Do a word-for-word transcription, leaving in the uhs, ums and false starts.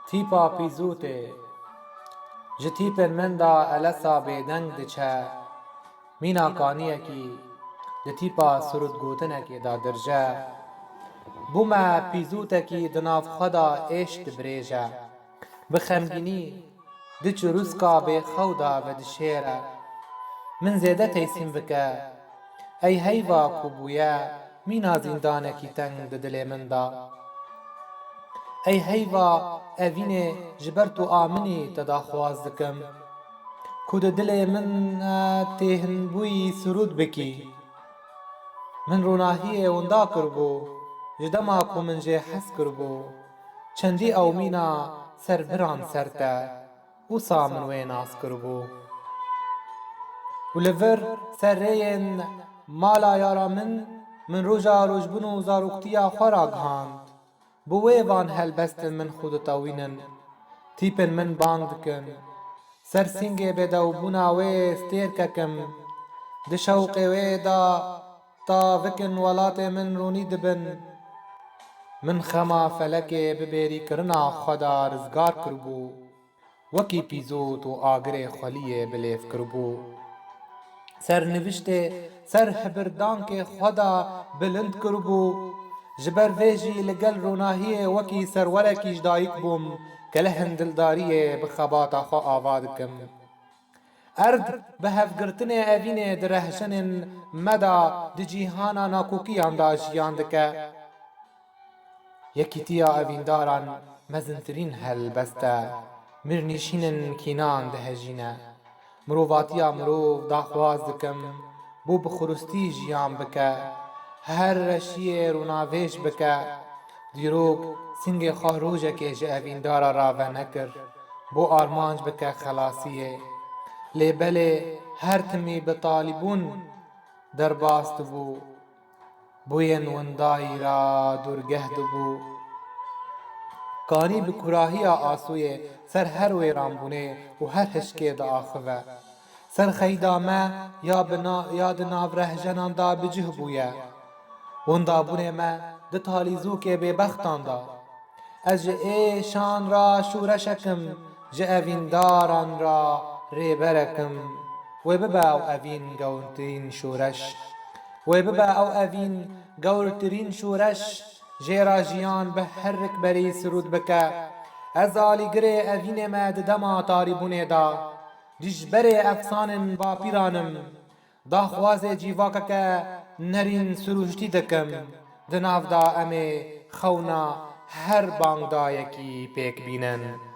Tîpa pîzûtê. Ji tîpên min de elesa bêdeng diçe. Mîna kaniyekî di tîpa sirûd gotinekê de dirje. Bûme pîzûtekî di nav xwe de êş dibrêje. Bi xemgînî di çirûska bêxew de vedişêre. Min zêde teysîn bike. Ey heyva ku bûye mîna zîndanekî teng di dilê min de. Ey heyva evînê ji ber tu a min î te daxwaz dikim. Ku di dilê min e têhinbûyî sirûd bikî. Min ronahiyê winda kiribû, ji dema ku min jê hez kiribû. Çendî ew mîna ser biran ser te, wisa min wê nas kiribû. Û li vir ser rêyên mala yara min, min roja rojbûn û zaroktiya xwe ragihand. Bi wê van helbestin min xwe ditewînin. Tîpên min bang dikin. Ser sîngê bêdewbûna wê stêrkek im. Di şewqê wê de tavikin welatê min rûnî dibin. Min xema felekê bi bêrîkirina xwe de rizgar kiribû. Wekî pîzût û agirê xweliyê bi lêv kiribû. Ser niviştê, ser hibirdankê xwe de bilind kiribû. Ji ber vê jî li gel ronahiyê wekî serwerekî ji dayik bûm, kelehên dildariyê bi xebata xwe ava dikim. Erd bi hevgirtinê evînê di rehjenên me de di cîhana nakokiyan de jiyan dike. Yekîtiya evîndaran mezintirîn helbest e, mirnîşînên kînan dihejîne. Mirovatiya mirov daxwaz dikim, bo bi xuristî jiyan bike, her reşiyê ronavêj bike. Dîrok singê xwe rojekê ji evîndara re venekir, bo armanc bike xelasiyê. Lê belê her timî bi talîbûn derbas dibû. Bûyên windayî re dûrgeh dibû. Kanî bi kûrahiya asûyê ser her wêranbûnê û her hişkê diaxive. Ser xeyda me ya bi na-, ya di nav rehjenan de bi cih bûye. Windabûnê me di talîzûkê bêbextan de. Ez ji êşan re şûreşek im, ji evîndaran re rêberek im. Wê bibe ew evîn gewrtirîn şûreş. Wê bibe ew evîn gewrtirîn şûreş, jê re jiyan bi her rikberî sirûd bike. Ez alîgirê evînê me di dema tarîbûnê de, dijberê efsanên bapîran im. Daxwazê cîvakeke nerîn sirûştî dikim, di nav de em ê xewna her bangdayekî pêk bînin.